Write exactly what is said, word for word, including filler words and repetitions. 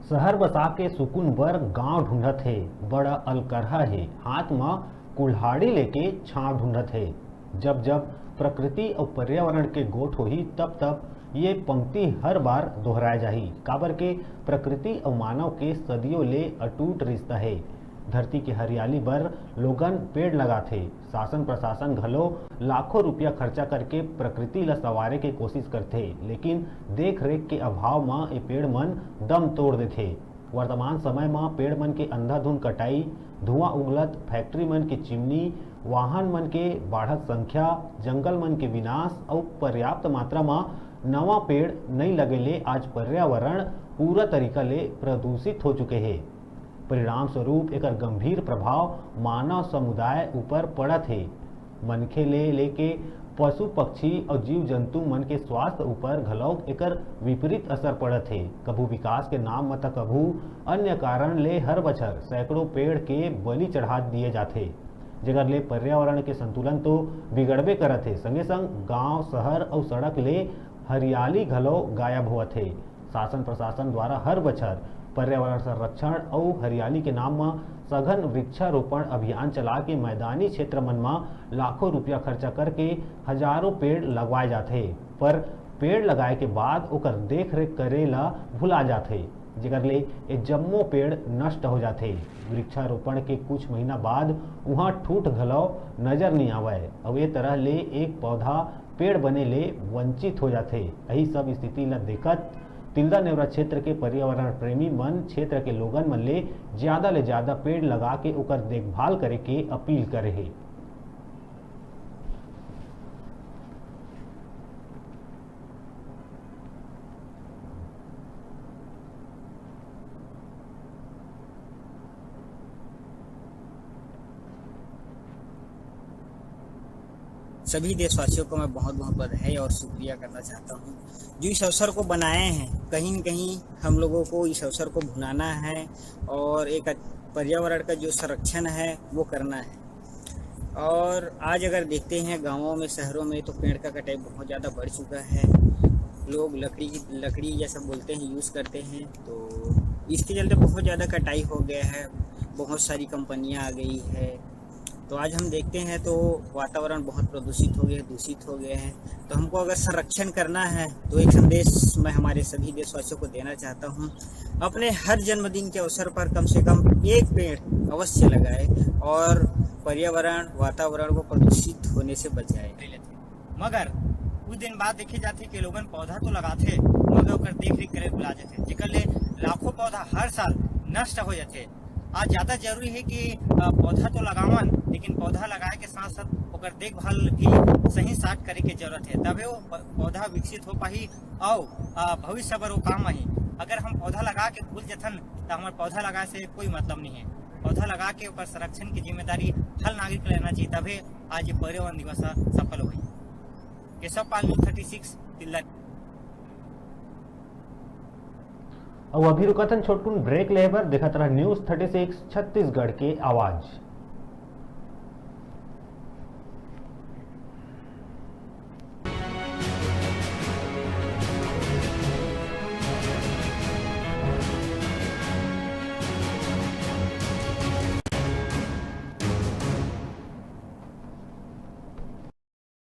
शहर बसा के सुकून बर गांव ढूंढत हे, बड़ा अलकरहा हे, हाथ म कुल्हाड़ी लेके छांव ढूंढत हे। जब जब प्रकृति अउ पर्यावरण के गोठ होही, तब तब ये पंक्ति हर बार दोहराए जाही, काबर के प्रकृति अउ मानव के सदियों ले अटूट रिश्ता हे। धरती के हरियाली बर लोगन पेड़ लगाथे। शासन प्रशासन घलो लाखों रुपया खर्चा करके प्रकृति ल संवारे के कोशिश करथे, लेकिन देख रेख के अभाव म ए पेड़ मन दम तोड़ देथे। वर्तमान समय म पेड़ मन के अंधाधुंध कटाई, धुआं उगलत फैक्ट्री मन के चिमनी, वाहन मन के बाढ़त संख्या, जंगल मन के विनाश अउ पर्याप्त मात्रा म नवा पेड़ नइ लगे ले आज पर्यावरण पूरा तरीका ले प्रदूषित हो चुके हे। परिणाम स्वरूप एकर गंभीर प्रभाव मानव समुदाय ऊपर पड़त हे। मनखे ले लेके पशु पक्षी अउ जीव जंतु मन के स्वास्थ्य ऊपर घलौक एकर विपरीत असर पड़त हे। कभू विकास के नाम म त कभू अन्य कारण ले हर बछर सैकड़ों पेड़ के बलि चढ़ा दिए जाथे, जेकर ले पर्यावरण के संतुलन तो बिगड़बे करत हे, संगे संग गांव, शहर अउ सड़क ले हरियाली घलो गायब होवत हे। शासन प्रशासन द्वारा हर बछर पर्यावरण संरक्षण अउ हरियाली के नाम म सघन वृक्षारोपण अभियान चला के मैदानी क्षेत्र मन म लाखों रुपया खर्चा करके हजारों पेड़ लगवाए जाथे, पर पेड़ लगाए के बाद ओकर देख रेख करे ला भुला जाथे, जेकर ले ए जम्मो पेड़ नष्ट हो जाथे। वृक्षारोपण के कुछ महीना बाद उहाँ ठूठ घलो नजर नइ आवय, अउ ए तरह ले एक पौधा पेड़ बने ले वंचित हो जाथे। यही सब स्थिति ला देखत तिल्दा नेवरा क्षेत्र के पर्यावरण प्रेमी मन क्षेत्र के लोगन मन ले ज्यादा ले ज्यादा पेड़ लगा के ओकर देखभाल करे के अपील करे हे। सभी देशवासियों को मैं बहुत बहुत बधाई और शुक्रिया करना चाहता हूँ जो इस अवसर को बनाए हैं। कहीं न कहीं हम लोगों को इस अवसर को भुनाना है और एक पर्यावरण का जो संरक्षण है वो करना है। और आज अगर देखते हैं गाँवों में, शहरों में, तो पेड़ का कटाई बहुत ज़्यादा बढ़ चुका है। लोग लकड़ी की लकड़ी जैसा बोलते हैं, यूज़ करते हैं, तो इसके चलते बहुत ज़्यादा कटाई हो गया है। बहुत सारी कंपनियां आ गई है, तो आज हम देखते हैं तो वातावरण बहुत प्रदूषित हो गया है, दूषित हो गया है। तो हमको अगर संरक्षण करना है तो एक संदेश मैं हमारे सभी देशवासियों को देना चाहता हूँ, अपने हर जन्मदिन के अवसर पर कम से कम एक पेड़ अवश्य लगाए और पर्यावरण, वातावरण को प्रदूषित होने से बचाए। मगर कुछ दिन बाद देखे जाथे कि लोगन पौधा तो लगाथे, मगर ओकर देख रेख करे भुला जाथे, जेकर ले लाखों पौधा हर साल नष्ट हो जाथे। आज ज्यादा जरूरी है कि पौधा तो लगावन, लेकिन पौधा लगाए के साथ साथ ओकर देखभाल भी सही साथ करे के जरूरत है, तबे वो पौधा विकसित हो पाही और भविष्य बर वो काम आही। अगर हम पौधा लगा के भूल जथन तो हमारे पौधा लगाए से कोई मतलब नहीं है। पौधा लगा के ओकर संरक्षण की जिम्मेदारी हर नागरिक लेना चाहिए, तबे आज ये पर्यावरण दिवस सफल होही। केशव पाल, News thirty six, तिल्दा। अउ अभी रुकथन छोटकुन ब्रेक लेबर, देखत रहा News thirty six छत्तीसगढ़ के आवाज।